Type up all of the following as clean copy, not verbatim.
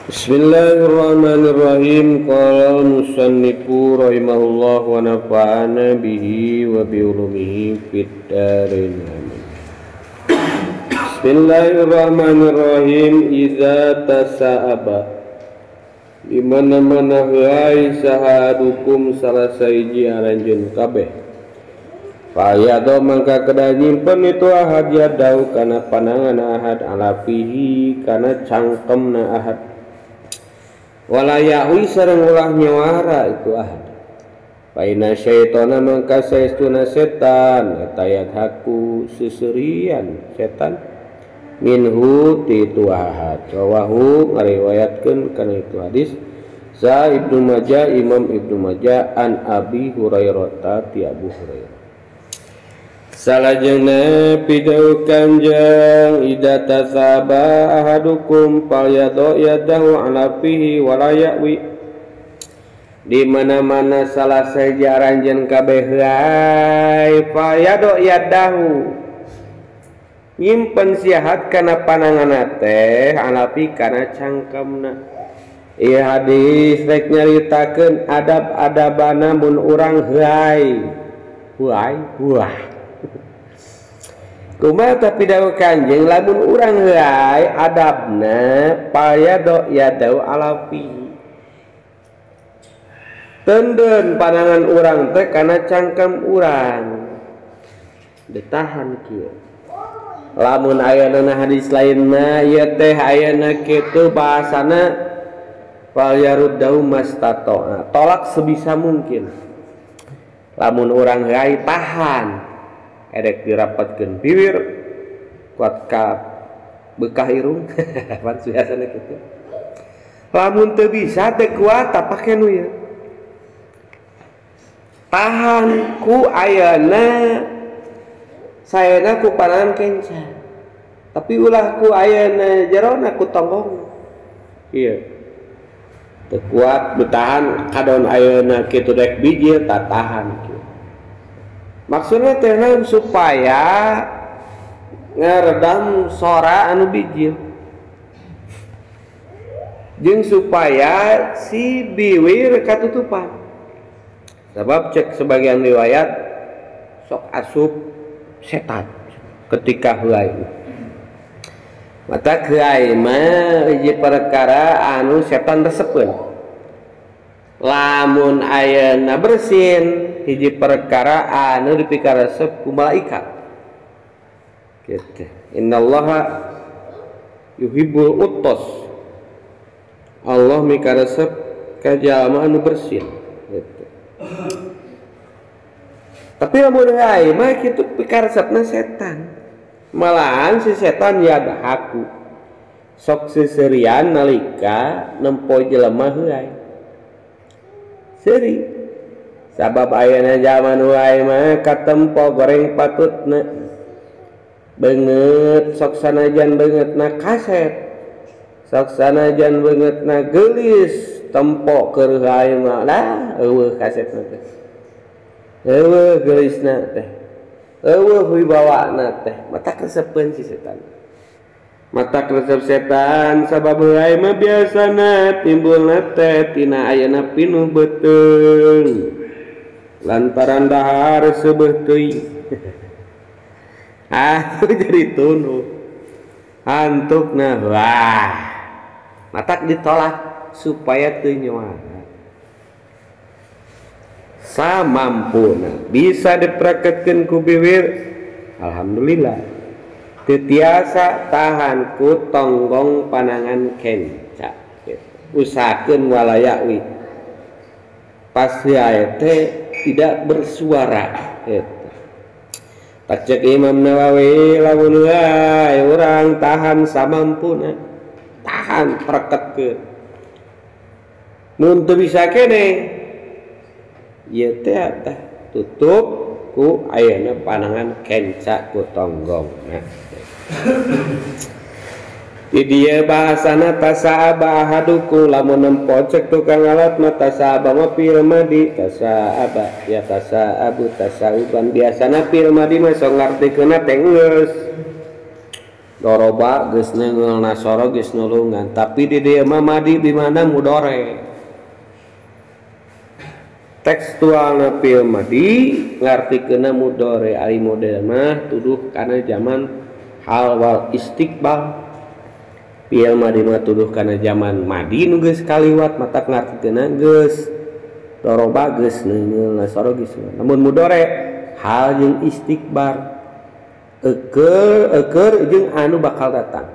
Bismillahirrahmanirrahim. Qala al-musannifu rahimahullah wa nafa'ana bihi wa bi ulumihi fid dharain. Amin. Bismillahirrahmanirrahim. Iza tasa'aba, di mana-mana heai sahadukum salah sahiji aranjeun kabeh. Fayado mangka kedah nyimpen itu ahad yadau kana panangan ahad ala fihi kana cangkemna ahad. Wala ya'wi sareng ulah nyawara itu ahad. Paina syaitona mangka saestuna setan eta yadhaku seserian setan minhu ti itu ahad. Rawahu ngariwayatkeun kana itu hadis Sa Ibnu Majah, Imam Ibnu Majah, an Abi Hurairah ti Abu Hurairah. Salajengna pidau kanjeng ida tasaba ahadukum falyadu yadahu ala fihi wala ya'wi. Di mana-mana salah saja aranjeun kabeh heai falyadu yadahu nyimpen siahat kana pananganna teh ala fi kana cangkemna. Ieu hadis rek nyaritakeun adab-adabana mun urang heai. Heai wah. Kumaha tapi dawuh kanjeng lamun urang heai adabna payado yadau alafi. Tenden panangan urang teh kana cangkem urang. Ditahan kieu. Lamun ayana hadis lainna ieu teh ayana kitu bahasana fal yaruddau mastata'a. Tolak sebisa mungkin. Lamun urang heai tahan. Erek dirapatkeun bibir kuat ka bekah irung pan biasana kitu. Lamun teu bisa teu kuat pake nu ieu. Tahan ku ayana saena ku panangan kenca. Tapi ulah ku ayana jerona ku tonggong. Ieu. Teu kuat bertahan kadon ayeuna kitu rek bijil tatahan kieu. Maksudnya teh supaya ngeredam sora anu bijil jeung supaya si biwir katutupan. Sebab cek sebagian riwayat sok asup setan ketika heai. Mata heai mah hiji perkara anu setan resepeun. Lamun ayeuna bersin hiji perkara anu dipikaresep ku malaikat. Gitu. Innallaha yuhibbul uttos. Allah mikaresep ka jalma anu bersin. Gitu. Tapi lamun heai mah kitu pikaresepna setan. Malahan si setan yadhaku. Sok seserian nalika nempo jelema heai. Seuri. Sabab ayeuna zaman wae mah katempo goreng patutna. Beungeut sok sanajan beungeutna kaset. Sok sanajan beungeutna geulis tempo keur hae mah lah eueuh kasetna teh. Eueuh geulisna teh. Eueuh wibawana teh. Mata resepeun si setan. Mata resep setan sabab heai mah biasana timbulna teh tina ayeuna pinuh beuteung. Lantaran dahar seubeuh teuing. Ah jadi tunduh. Antukna wah. Matak ditolak supaya teu nyuara. Samampuna bisa dipraketkeun ku bibir. Alhamdulillah. Teu tiasa tahan ku tonggong panangan kenca. Usahakeun walayawi. Pas heai teh tidak bersuara gitu. Tak cek Imam Nawawi lamun wae urang tahan samampuna. Tahan preketkeun. Mun teu bisa keneh ieu teh tah tutup ku ayeuna panangan kenca ku tonggong. Nah. Di dieu bahasana tasaaba ahadukum lamun nempo cek tukang alat mah tasaaba mah fi'il madi tasaaba ya tasaabu tasauban biasana fi'il madi mah sok ngartikeunna teh geus Doroba geus neunggeul nasoro geus nulungan, tapi di dieu mah madi di mana mudore. Tekstualna fi'il madi ngartikeunna mudore, ari model mah tuduh kana zaman hal wal istiqbal. Fi'il madi mah tuduh kana zaman madi nu geus kaliwat, matak ngartikeunna geus doroba geus neunggeul nasoro geus. Namun mudore hal jeung istiqbar. Eker jeung anu bakal datang.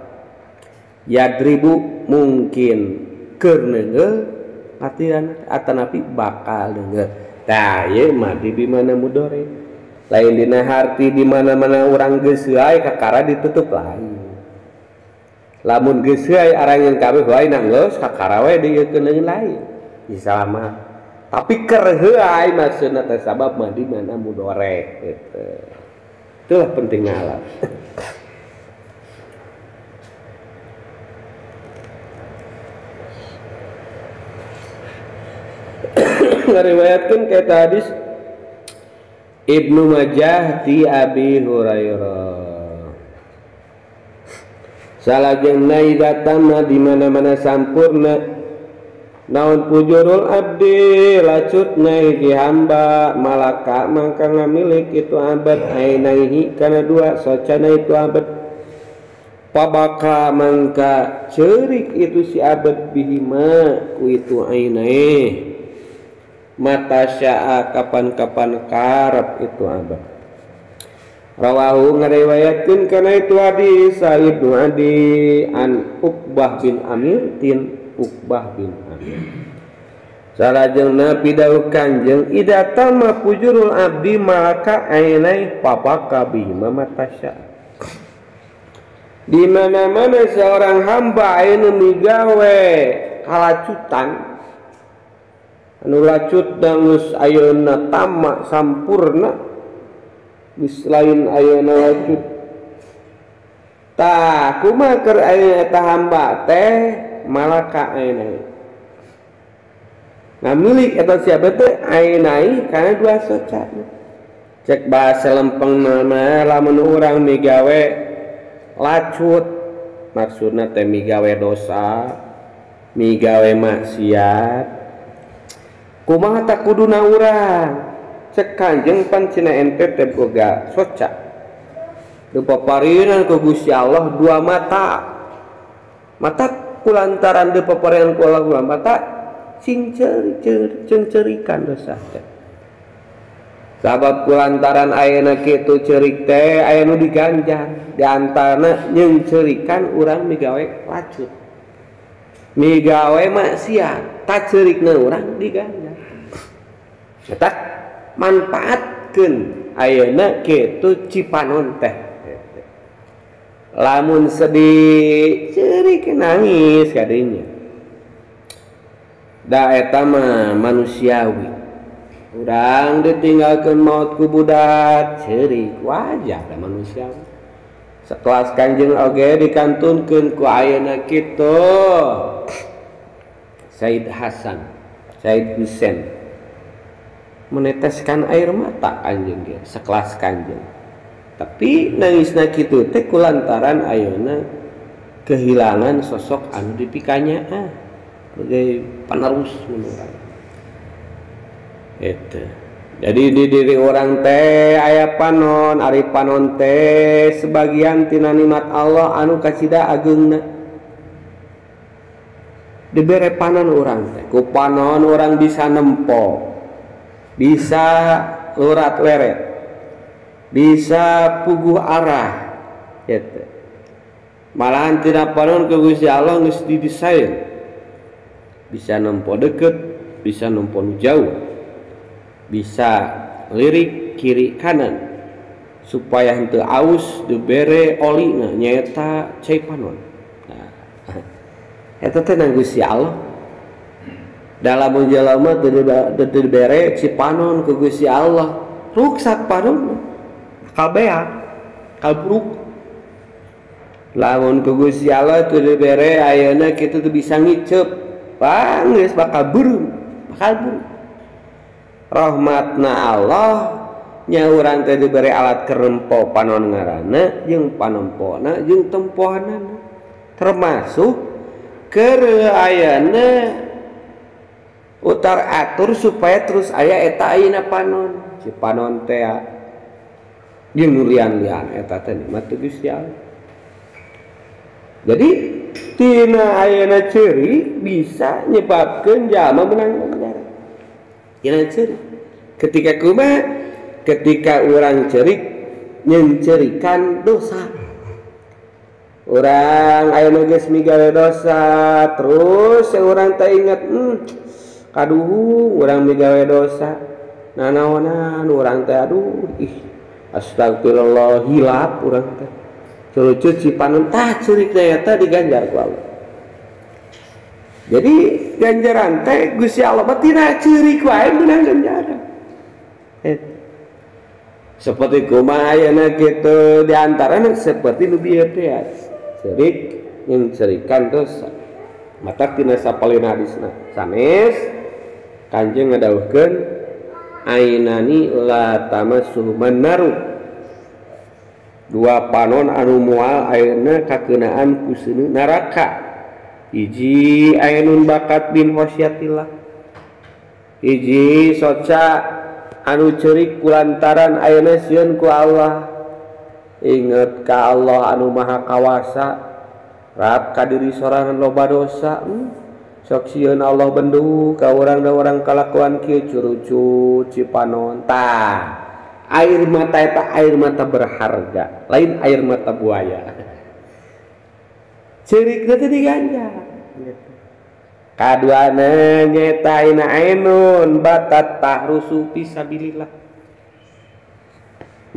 Yadribu mungkin keur neunggeul artian atanapi bakal neunggeul. Tah ieu mah di mana mudore. Lain dina harti di mana-mana urang geus wae kakara ditutup lain. Lamun geus wae aranjeun kabeh wae nah geus kakara we dieukeun lain. Bisa mah. Tapi keur heuay maksudna teh sabab mah di mana mudore gitu. Itulah pentingnya alat. Ngariwayatkeun ka hadis Ibnu Majah ti Abi Hurairah. Salajengna idza tamma di mana-mana sampurna naon pujurul abdi lacutna hiji hamba malaka mangka ngamilik itu abad ainaihi kana dua socana itu abad pabaka mangka ceurik itu si abad bihima ku itu ainaih mata syaa kapan-kapan karep itu abad. Rawahu ngariwayatkeun kana itu hadis Ibnu Adi an Uqbah bin Amir tin Uqbah bin Amir. Salajengna pidawuh Kanjeng idza tamma pujurul abdi malaka ainai papaka bihima matasya. Di mana-mana seorang hamba anu migawe kalacutan anu lacut geus ayeuna tamak sampurna geus lain ayeuna lacut. Tah kumaha keur ayeuna eta hamba teh malaka ainai ngamilik eta siapa teh ainai kana dua soca. Cek bahasa lempeng mah lamun urang migawe lacut maksudna teh migawe dosa, migawe maksiat. Kumaha tak kuduna urang? Cek Kanjeng pan cina ente teh boga soca. Dipaparinan ku Gusti Allah dua mata. Mata kulantaran dipaparinan ku Allah dua mata sing cerikan dosa teh. Sabab kulantaran ayeuna kitu ceurik teh aya nu diganjar, di antarana nyeungceurikan urang migawe lacut. Migawe maksiat, tak ceurikna urang diganjar. Eta manfaatkeun ayeuna kitu cipanon teh. Lamun sedih ceurik nangis kadinya. Da eta mah manusiawi. Urang ditinggalkeun maut ku budak ceurik wajar da manusiawi. Sekelas Kanjeng oge dikantunkeun ku ayeuna kitu Said Hasan, Said Husain meneteskan air mata Kanjeng ge sekelas Kanjeng. Tapi nangisna kitu teh kulantaran ayeuna kehilangan sosok anu dipikanya sebagai penerus menurut. Itu. Jadi di diri orang teh aya panon, ari panon teh sebagian tina nikmat Allah anu kacida ageungna. Dibere panon urang teh, ku panon urang bisa nempo, bisa lurat leret, bisa puguh arah gitu. Malahan tina panon ke Gusti Allah geus didesain. Bisa nempo deket, bisa nempo nu jauh, bisa lirik kiri kanan supaya henteu aus dibere oli na nyaeta cai panon. Nah, eta teh nang Gusti Allah. Dalam jelema teu dibere cipanon ku Gusti Allah, ruksak panon. Kabea, kabruk. Lamun ku Gusti Allah teu dibere ayeuna kitu teu bisa ngiceup. Geus bakal beureum, bakal beureum. Rahmatna Allah Nya urang teh dibere alat kerempo panon ngaranna jeung panempona jeung tempohanana. Termasuk keur ayana utar atur supaya terus aya eta ayeuna panon. Si panon teh jeung nu lian-lian eta teh nikmat Gusti Allah. Jadi tina ayeuna ceurik bisa nyebabkeun jalma menang ganjaran. Tina ceurik. Ketika kumaha? Ketika orang cerik nyencerikan dosa. Orang ayeuna geus migawe dosa, terus orang teh inget, kaduh urang migawe dosa. Nanaonan urang teh aduh ih astagfirullah hilap urang teh. Curucut si panon tah ceurik teh eta diganjar ku Allah. Jadi ganjaran teh Gusti Allah mah tina ceurik wae meunang ganjaran. Seperti kumaha ayeuna kitu di antarana seperti nu bieu teh ceurik nyencerikan dosa. Matak tina sapalina hadisna sanes Kanjeng ngadawuhkeun ainani la tamassuhuman naru. Dua panon anu moal ayeuna kakeunaan ku seuneu neraka. Hiji ainun bakat bin khosyatillah. Hiji soca anu ceurik kulantaran ayeuna sieun ku Allah. Inget ka Allah anu maha kawasa, rap ka diri sorangan loba dosa. Sok sieun Allah bendu ka urang da urang kalakuan kieu curucut si panon. Tah, air mata eta air mata berharga, lain air mata buaya. Ceurikna teh diganjar. Kaduana nyaeta aina ainun batat tahrusu fisabilillah.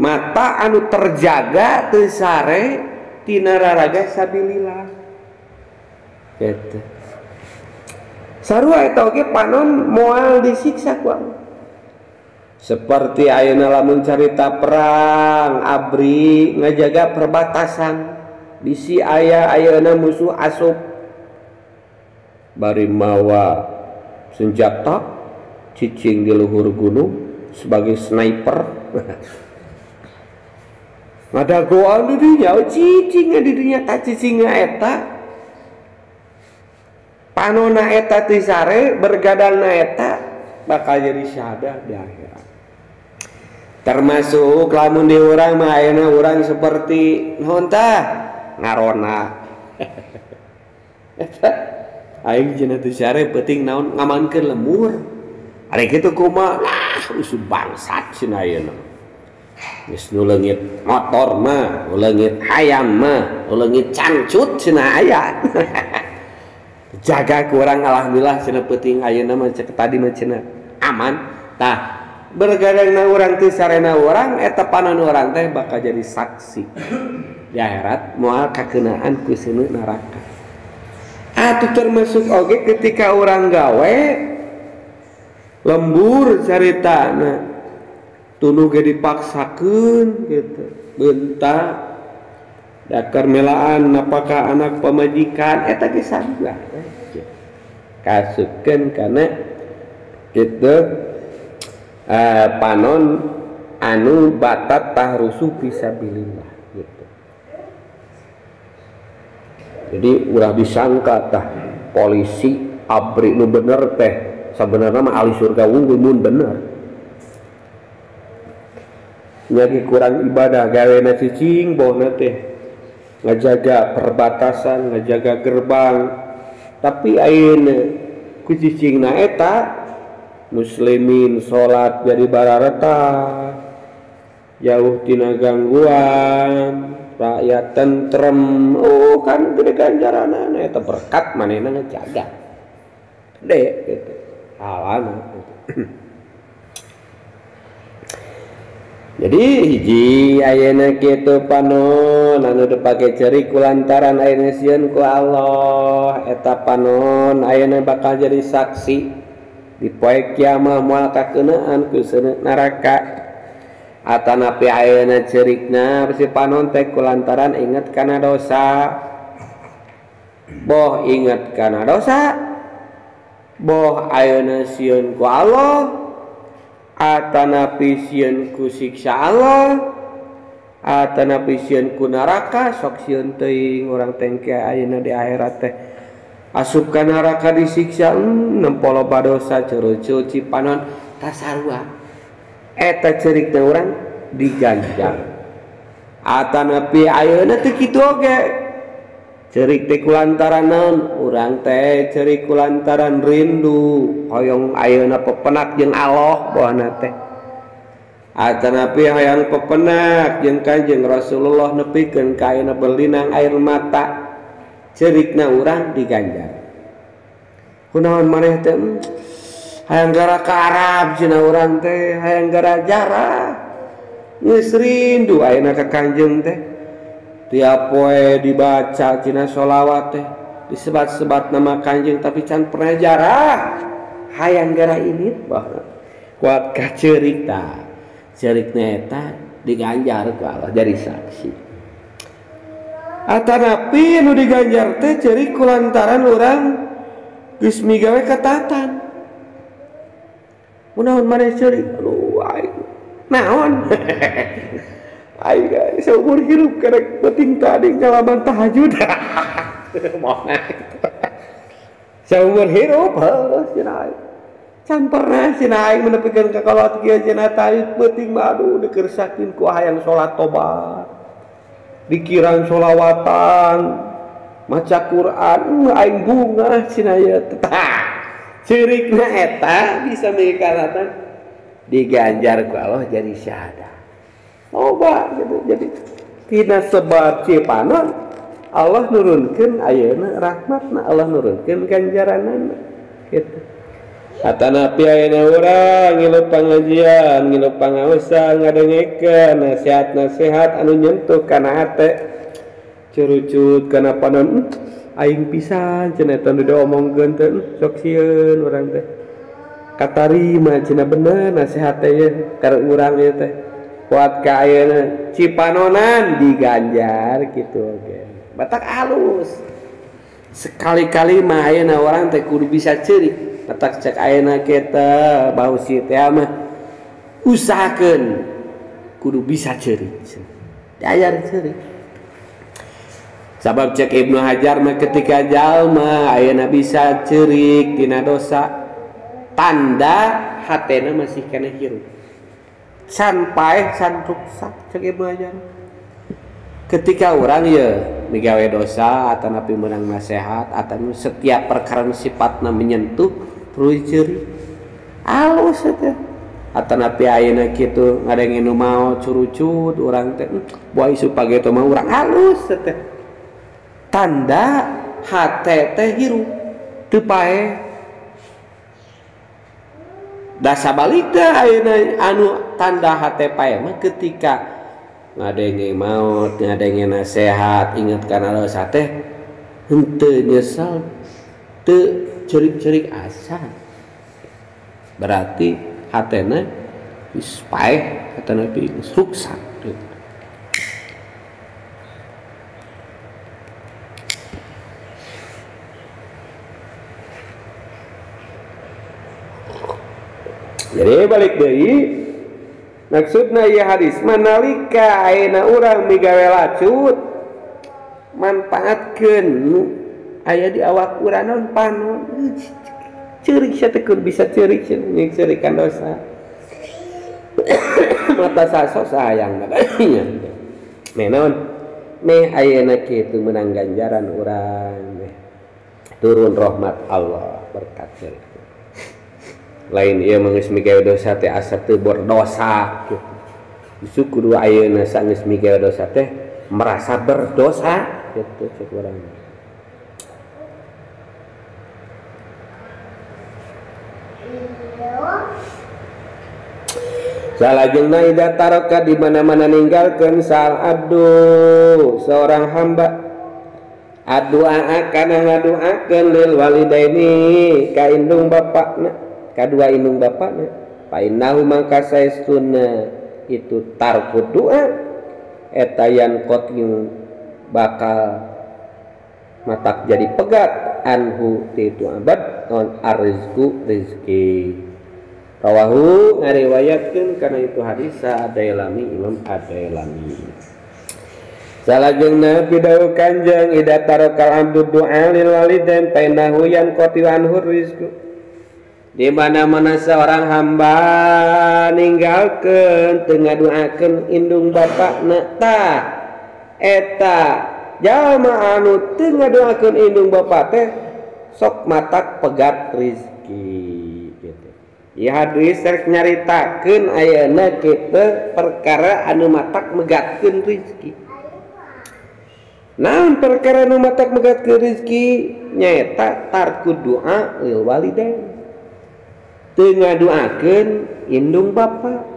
Mata anu terjaga teu sare tina raraga sabilillah. Gitu. Sarua eta oge panon moal disiksa ku Allah. Seperti ayeuna lamun carita perang abri ngajaga perbatasan bisi aya ayeuna musuh asup bari mawa senjata cicing di luhur gunung sebagai sniper. Ngadagoan di dinya cicing di dinya ta cicingna eta panona eta teu sare bergadangna eta bakal jadi syahadah di akhirat. Termasuk lamun di urang mah ayeuna urang seperti naon tah ngarona. Eta aing cenah teu sare penting naon ngamankeun lemur. Ari kitu kumaha lah usuh bangsat cenah ayeuna. Geus nu leungit motor mah, nu leungit hayam mah, nu leungit cangcut cenah aya. Jaga kurang alhamdulillah cenah penting ayeuna mah cek tadi mah cenah aman. Tah bergadangna urang teu sarena urang eta panon urang teh bakal jadi saksi di akhirat moal kakeunaan ku seuneu neraka. Atuh termasuk oge ketika urang gawe lembur caritana tunuh ge dipaksakeun gitu bentak dakar melaan napakah anak pamajikan eta ge sarua kasupkeun kana kitu panon anu batat tahrusu fisabilillah gitu. Jadi ulah disangka tah polisi abri nu bener teh sabenerna mah ahli surga wungkul mun bener. Nyagi kurang ibadah gawena cicing bohna teh ngajaga perbatasan, ngajaga gerbang. Tapi ayeuna ku cicingna eta muslimin salat jadi barareta jauh tina gangguan, rakyat tentrem. Oh kan gede ganjaranana eta berkat manehna ngajaga. Gede gitu. Alana gitu. Jadi hiji ayeuna kitu panon anu dipake ceurik kulantaran ayeuna sieun ku Allah eta panon ayeuna bakal jadi saksi di poe kiamah moal kakeunaan ku seuneu neraka. Atanapi ayeuna ceurikna si panon teh kulantaran inget kana dosa. Boh inget kana dosa, boh ayeuna sieun ku Allah, Atanapi sieun ku siksa Allah, atanapi sieun ku neraka, sok sieun teuing urang teh engke ayeuna di akhirat teh asup ka neraka disiksa, nempo loba dosa curucul cipanon tasarua. Eta ceurikna urang diganjar. Atanapi ayeuna teh kitu oge. Ceurik teh kulantaran naon? Urang teh ceurik kulantaran rindu hoyong ayeuna pepenak jeung Allah bohna teh. Atanapi hayang pepenak jeung Kanjeng Rasulullah nepikeun ka ayeuna berlinang air mata, ceurikna urang diganjar. Kunaon maneh teh hayang gara ka Arab cenah urang teh, hayang gara jarah. Geus rindu ayeuna ka Kanjeng teh. Tiap poe dibaca cenah sholawat teh, disebat-sebat nama Kanjeng tapi can pernah jarah. Hayang gara ini bahwa kuat ka ceurik ta. Ceurikna eta diganjar ku Allah jadi saksi. Atanapi nu diganjar teh ceurik kulantaran urang geus migawe katatan. Kunaon maneh ceurik? Aduh aing naon? Aing seumur hirup karek penting tadi ngalaman tahajud. Seumur hirup heuh cenah aing. Can pernah cenah aing menepikeun ka kolot kieu cenah tahajud peuting mah aduh dikersakeun ku hayang salat tobat. Dikiran sholawatan, maca Quran, aing bungah cenah ieu teh. Ceurikna eta bisa mikaratan diganjar ku Allah jadi syahadat. Loba gitu. Jadi tina sebab cipanon Allah nurunkeun ayeuna rahmatna, Allah nurunkeun ganjaranana gitu. Atanapi ayeuna urang ngilu pangajian, ngilu pangaosan, ngadengekeun nasihat-nasihat anu nyentuh kana hate, curucut kana panon, aing pisan cenah eta nu diomongkeun teh, sok sieun urang teh. Katarima cenah bener nasihat teh ye ka urang ieu teh. Kuat ka ayeuna cipanonan diganjar gitu oge. Batak alus. Sekali-kali mah ayeuna orang teh kudu bisa ceurik. Batak cek ayeuna kita bausi teh mah usahakeun kudu bisa ceurik. Diajar ceurik. Sabab cek Ibnu Hajar mah ketika jalma ayeuna bisa ceurik tina dosa, tanda hatena masih keneh hirup. Can paeh can ruksak cek Ibnu Hajar. Ketika orang ye migawe dosa atanapi menang nasihat atau setiap perkara sifatna menyentuh terus ceurik alus teh. Atanapi ayeuna kitu ngadenge nu maot curucut urang teh boa isu pageto mah urang alus teh. Tanda hate teh hirup teu paeh. Da sabalikna ayeuna anu tanda hate paeh mah ketika ngadenge maot, ngadenge nasihat, inget kana dosa teh henteu nyesel, teu ceurik-ceurik asa. Berarti hatena geus paeh, hatena geus ruksak. Jadi balik deui maksudna ieu hadis manalika ayeuna urang migawe lacut manfaatkeun nu aya di awak urang naon panon ceurik sia teh bisa ceurik cerikan dosa mata saso sayang nya meh naon meh ayeuna kitu meunang ganjaran urang meh turun rahmat Allah berkat ceurik. Lain ieu mah geus migawe dosa teh asa teu berdosa gitu. Justru kudu ayeuna sanggeus migawe dosa teh merasa berdosa gitu cek urang. Salajengna idza taraka di mana-mana ninggalkeun sal abdu seorang hamba addu'a kana ngaduakeun lil walidaini ka indung bapakna kadua indung bapakna fa innahu mangka saestuna itu tarku doa eta yan qatiu bakal matak jadi pegat anhu ti itu abad non arizku rizki. Rawahu ngariwayatkeun kana itu hadis Ad-Dailami Imam Ad-Dailami. Salajengna pidawuh Kanjeng ida tarakal abdu du'a lil walidain fa innahu yanqati anhu rizqu. Di mana-mana seorang hamba ninggalkeun teu ngaduakeun indung bapakna tah eta jalma anu teu ngaduakeun indung bapak teh sok matak pegat rizki gitu. Ieu hadis rek nyaritakeun ayeuna kitu perkara anu matak megatkeun rizki. Naon perkara anu matak megatkeun rizki nyaeta tarku doa lil walidain. Teu ngaduakeun indung bapa.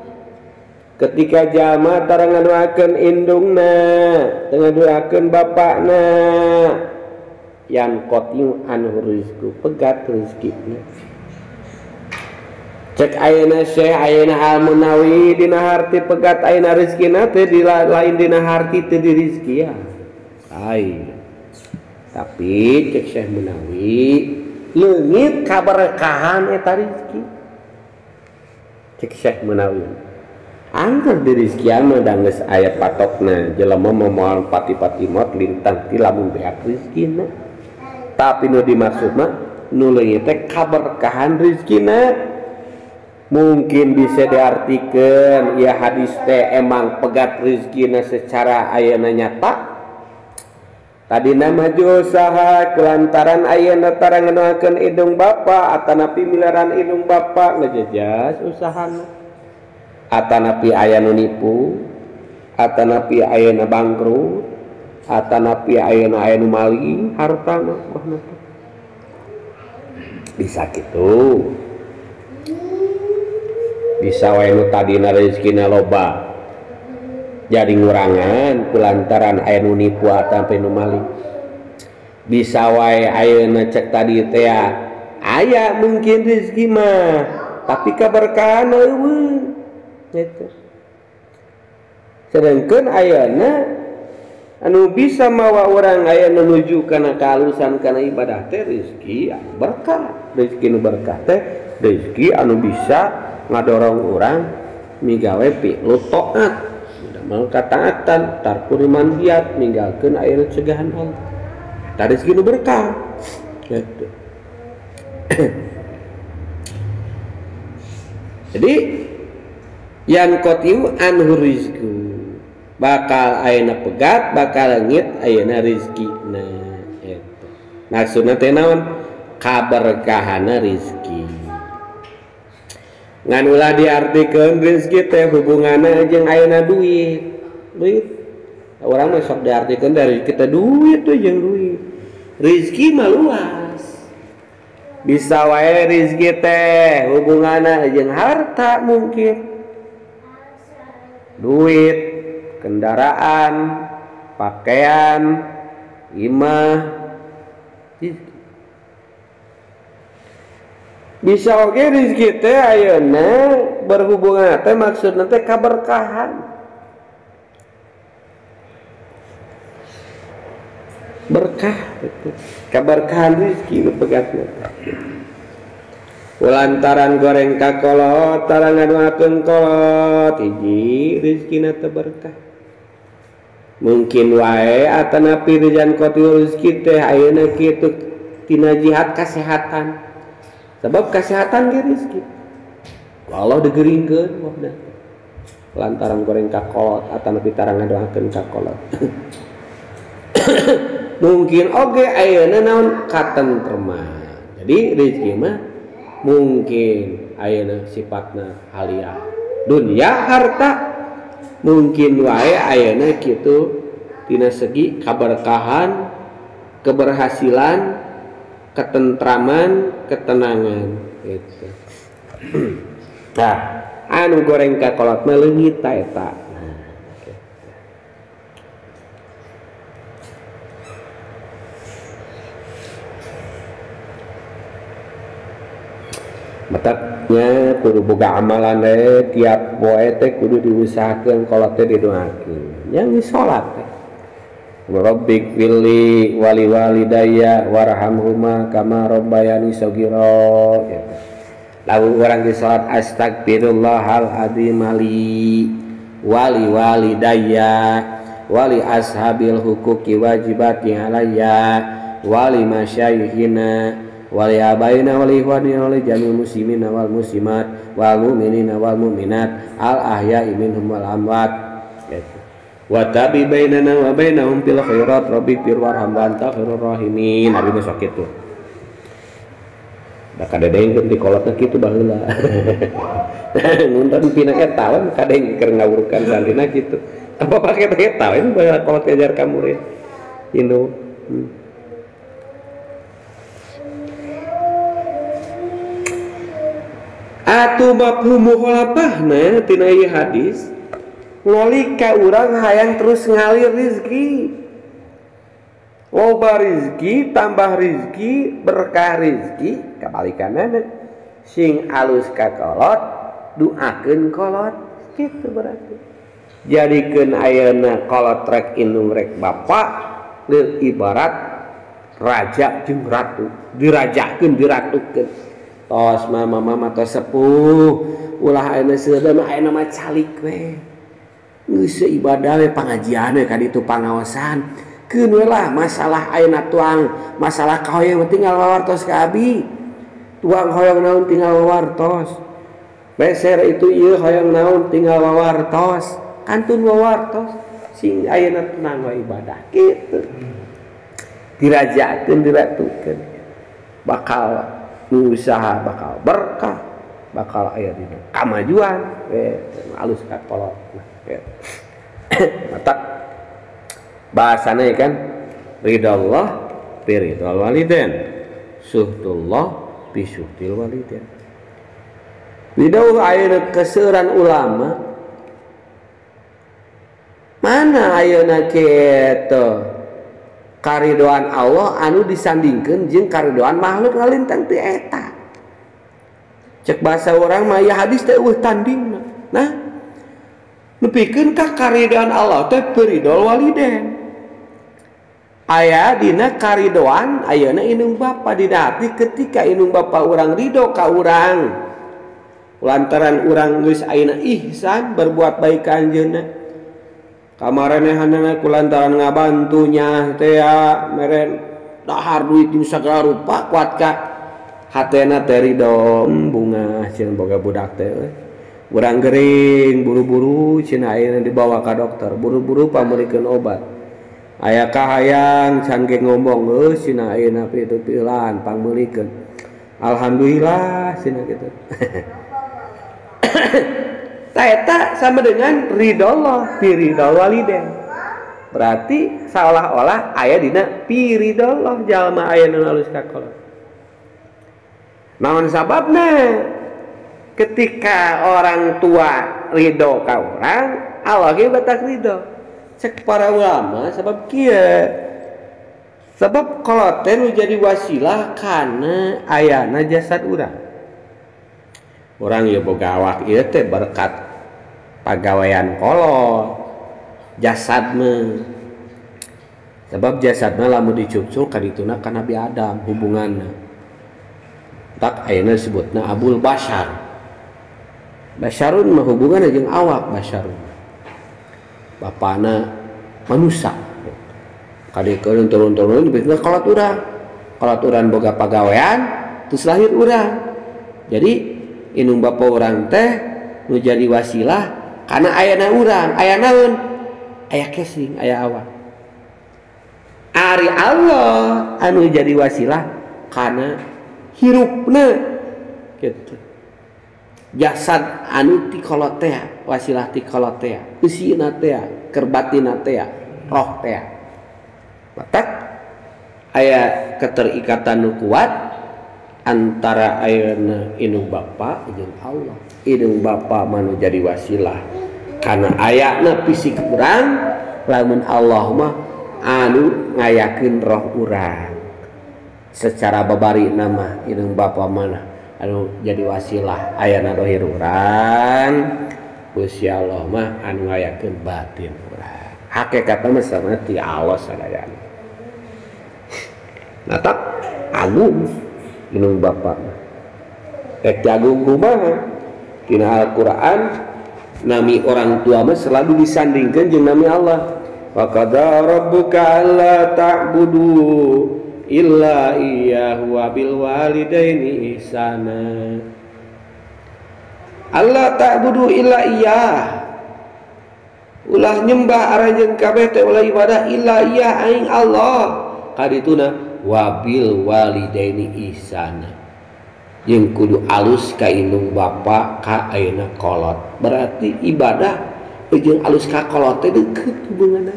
Ketika jalma tara ngaduakeun indungna, teu ngaduakeun bapakna, yang qotiu anhu rizku pegat rezekina. Cek ayeuna Syekh ayeuna Al-Munawi dina harti pegat ayeuna rezekina teh di lain dina harti teh di rezeki ya. Lain. Tapi cek Syekh Munawi leungit kaberkahan eta rezeki. Cek Syekh Munawi angker di rizkian mah da geus aya patokna jelema moal pati-pati mot lintang ti lamun beak rezekina. Tapi nu dimaksud mah nu leungit teh kaberkahan rezekina. Mungkin bisa diartikeun ieu hadis teh emang pegat rezekina secara ayeuna nyata. Tadina maju usaha kelantaran ayeuna tara ngadoakeun indung bapa atanapi milaran indung bapa ngejejas usahana. Atanapi aya nu nipu, atanapi ayeuna bangkrut, atanapi ayeuna aya nu maling hartana wahna. Bisa kitu. Bisa wae nu tadina rezekina loba jadi ngurangan kulantaran aya nu nipu atanapi nu maling. Bisa wae ayeuna cek tadi teh aya mungkin rezeki mah tapi kaberkahan eueuh. Gitu. Sedangkan ayeuna anu bisa mawa urang aya menuju kana kehalusan kana ibadah teh rezeki berkah. Rezeki nu berkah teh rezeki anu bisa ngadorong urang migawe pi'lu taat, mudamel kataatan, tarkul manhiat, ninggalkeun ayeuna cegahan Allah. Eta rezeki nu berkah. Gitu. Jadi yang kotiu anhu rizku bakal ayeuna pegat bakal leungit ayeuna rizkina eta. Maksudna teh naon? Kaberkahana rizki. Ngan ulah diartikeun rizki teh hubunganna jeung ayeuna duit. Duit urang mah sok diartikeun dari kita duit tuh jeung duit. Rizki mah luas. Bisa wae rizki teh hubunganna jeung harta mungkin. Duit, kendaraan, pakaian, imah, bisa oge rezeki teh ayeuna berhubungan teh maksudna teh kaberkahan. Berkah itu. Kaberkahan rezeki nu pegatna. Lantaran goreng ka kolot tara ngadoakeun kolot hiji rezekina teu berkah. Mungkin wae atanapi rijan kotiu rezeki teh ayeuna kitu tina jihad kasehatan. Sebab kesehatan ge rezeki. Allah digeringkeun wahna. Lantaran goreng ka kolot atanapi tara ngadoakeun ka kolot. Mungkin oge ayeuna naon katentreman. Jadi rezeki mah mungkin ayeuna sifatna aliyah dunia harta, mungkin wae ayeuna kitu tina segi kaberkahan, keberhasilan, ketentraman, ketenangan gitu. Nah, anu goreng ka kolot mah leungit ta eta. Nah, gitu. Mataknya kudu boga amalan teh tiap poe teh kudu diusahakeun kolot teh didoakeun. Yang salat teh. Rabbik fili wali walidayya warhamhuma kama rabbayani shaghira gitu. Lamun urang di salat astagfirullahal azim li wali walidayya wali ashabil huquqi wajibati alayya wali masyayikhina wali abaina wali ikhwanina wali jamil muslimina wal muslimat wal mu'minina wal mu'minat al ahya'i minhum wal amwat wa tabi bainana wa bainahum bil khairat rabbi warham wa anta khairur rahimin. Abi mah sok kitu. Da kadedeng di kolotna kitu baheula. Nonton pina eta we kadeng keur ngawurukan santrina kitu. Apa pake eta we baheula kolot ngajar ka murid. Indung. Atuh mafhum mukhalafahna tina ieu hadis nalika urang hayang terus ngalir rezeki. Loba rezeki, tambah rezeki, berkah rezeki, kabalikanana sing alus ka kolot, duakeun kolot, kitu berarti. Jadikeun ayeuna kolot rek indung rek bapak leuh ibarat raja jeung ratu, dirajakeun diratukeun. Tos mama mama tos sepuh, ulah ayeuna seudeun ayeuna mah calik we. Geus ibadah we pangajian we ka ditu pangaosan. Keun we lah masalah ayeuna tuang, masalah kahoyong tinggal wawartos ka abi. Tuang hoyong naon tinggal wawartos. Beser itu ieu hoyong naon tinggal wawartos. Kantun wawartos sing ayeuna tenang we ibadah kitu. Dirajakeun diratukeun. Bakal usaha bakal berkah, bakal aya dina kamajuan we alus ka kolot. Mata bahasana ya kan ridallah bi ridal waliden suhtullah bi suhtil waliden. Bidauh ayeuna keseuran ulama mana ayeuna kitu karidoan Allah anu disandingkeun jeung karidoan makhluk ngalintang teu eta. Cek bahasa urang mah ya hadis teh eueuh tandingna. Nah, nepikeun ka karidoan Allah teh beridol waliden. Aya dina karidoan ayeuna indung bapa dina hati ketika indung bapa urang ridho ka urang. Lantaran urang geus ayeuna ihsan berbuat baik ka anjeunna. Kamarenehanana kulantaran ngabantu nyah teh meren dahar duit jeung sagala rupa kuat ka hatena teh ridho bunga cenah boga budak teh. Urang gering buru-buru cenah ayeuna dibawa ka dokter, buru-buru pamulikeun obat. Aya kahayang can ge ngomong geus cenah ayeuna pitu pilan pangmeulikeun. Alhamdulillah cenah kitu. Eta sama dengan ridho bi ridho waliden. Berarti seolah-olah aya dina bi ridho jalma aya nu alus ka kolot. Naon sababna? Ketika orang tua ridho ka urang, Allah ge batak ridho. Cek para ulama sebab kieu. Sebab kolot teh nu jadi wasilah kana ayana jasad urang. Urang ieu boga awak ieu teh berkat pagawean kolot jasadna. Sebab jasadna lamun dicucul ka dituna ka Nabi Adam hubunganna. Tak ayeuna disebutna Abul Bashar. Basharun mah hubunganna jeung awak basharun. Bapana manusia. Kadikeun turun-turun dibikeun kolot urang. Kolot urang boga pagawean terus lahir urang. Jadi indung bapa urang teh nu jadi wasilah karena ayana urang, aya naon? Aya casing, aya awak. Ari Allah anu jadi wasilah karena hirupna gitu. Jasad anu ti kolot teh, wasilah ti kolot teh, eusina teh, kerbatina teh, roh teh. Matak aya keterikatan nu kuat antara ayeuna indung bapa jeung Allah. Indung bapa manu jadi wasilah karena ayana fisik urang, lamun Allah mah anu ngayakeun roh urang. Secara babari nama indung bapa mana anu jadi wasilah ayana dohir urang, Gusti Allah mah anu ngayakeun batin urang. Hakikatna mah sama ti Allah sadayana. Nah tak agung indung bapa mah. Rek jagung kumaha tina Al-Qur'an nami orang tua mah selalu disandingkeun jeung nami Allah. Wa qada rabbuka alla ta'budu illa iyyahu wa bil walidaini ihsana. Alla ta'budu illa iyyah, ulah nyembah aranjeun kabeh teh ulah ibadah illa iyyah aing Allah. Kadituna wabil walidaini ihsana, jeung kudu alus ka indung bapa ka ayeuna kolot. Berarti ibadah jeung alus ka kolot teh deukeut hubunganna.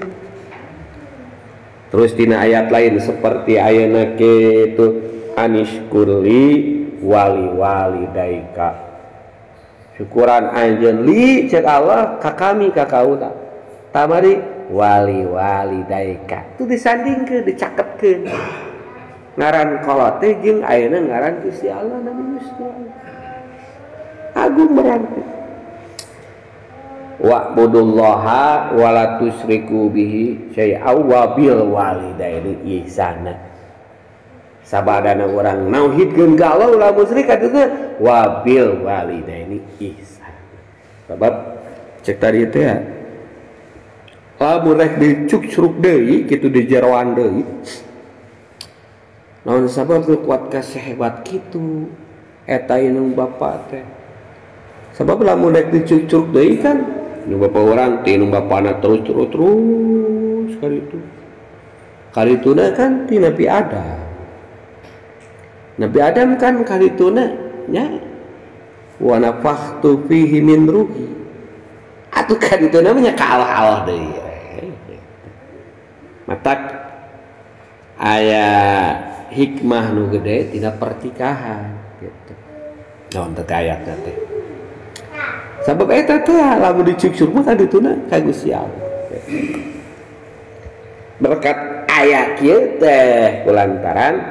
Terus dina ayat lain seperti ayeuna kitu anishkurli wali walidaika, syukuran anjeun li cek Allah ka kami ka kaula tamari wali walidaika. Itu disandingkeun dicaketkeun ngaran kolot teh jeung ayeuna ngaran Gusti Allah nami Gusti Allah agung. Berarti wa'budullaha wa la tusyriku bihi syai'aw wa bil walidaini ihsana. Sabadana urang nauhidkeun ka Allah ulah musyrik atuh wa bil walidaini ihsana. Sabab cek tadi teh ya, lamun rek dicukcruk deui kitu di jeroan deui naon sabab nu kuat kasehebat kitu eta indung bapa teh. Sabab lamun rek dicucuk deui kan indung bapa urang ti indung bapana terus terus terus karitu. Karituna kan ti Nabi Adam. Nabi Adam kan karituna nya wa nafakhtu fihi min ruhi. Atuh karituna mah nya ka Allah-Allah deui. Matak aya hikmah nu gede tina pertikahan gitu. Naon teh ayatna teh. Sabab eta teh lamun dicukcuk mah kadituna ka Gusti Allah. Berkat aya kieu teh kulantaran